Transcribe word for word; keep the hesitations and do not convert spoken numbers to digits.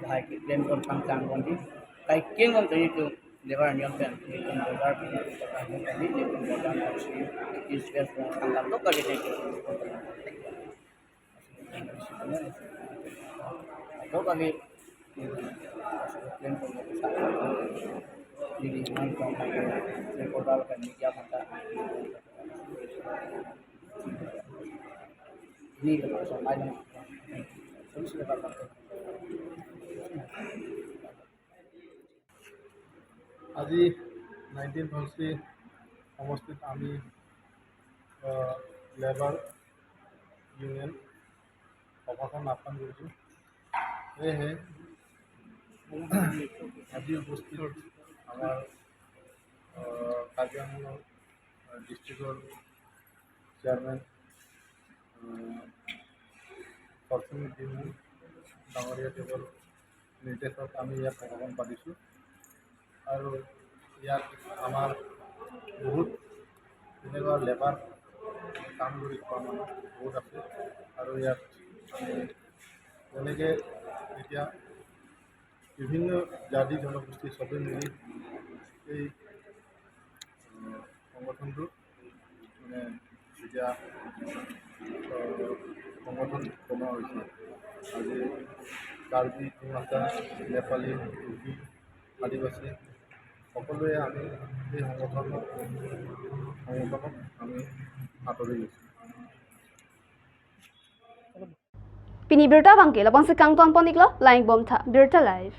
Bahai ke plan kon pangkang kon di. Kai keng kon tadi tu lebar niam pen, niam lebar pen, niam lebar pen, niam lebar pen, niam lebar pen, tanggal dua kali ni. Dua kali. Ini kan media mata. Ini lepas sama ini. Terus lepas. আজি নাইনটিন ধনশ্ৰী সমষ্টিত আমি labour union সভাখন আহ্বান কৰিছোঁ। সেয়েহে আজি উপস্থিত আমাৰ কাৰ্বি আংলং ডিষ্ট্ৰিক্টৰ চেয়াৰমেন ফৰচুন ডিমু ডাঙৰীয়া দেৱৰ নিৰ্দেশত আমি ইয়াত সভাখন পাতিছোঁ। আৰু ইয়াত আমাৰ বহুত তেনেকুৱা লেবাৰ কাম কৰি থকা মানুহ বহুত আছে। আৰু ইয়াত আমি যেনেকৈ এতিয়া বিভিন্ন জাতি জনগোষ্ঠী সবে মিলি এই সংগঠনটো মানে এতিয়া সংগঠন বনোৱা হৈছে। আজি কাৰ্বি, ডিমাচা, নেপালী, কুকি, আদিবাসী সকলোৱে আমি এই সংগঠনত সংগঠনত আমি আঁতৰি গৈছোঁ। Pini birta abangke labangsi kangton pon iklo, langdun bom tha, Birta Live.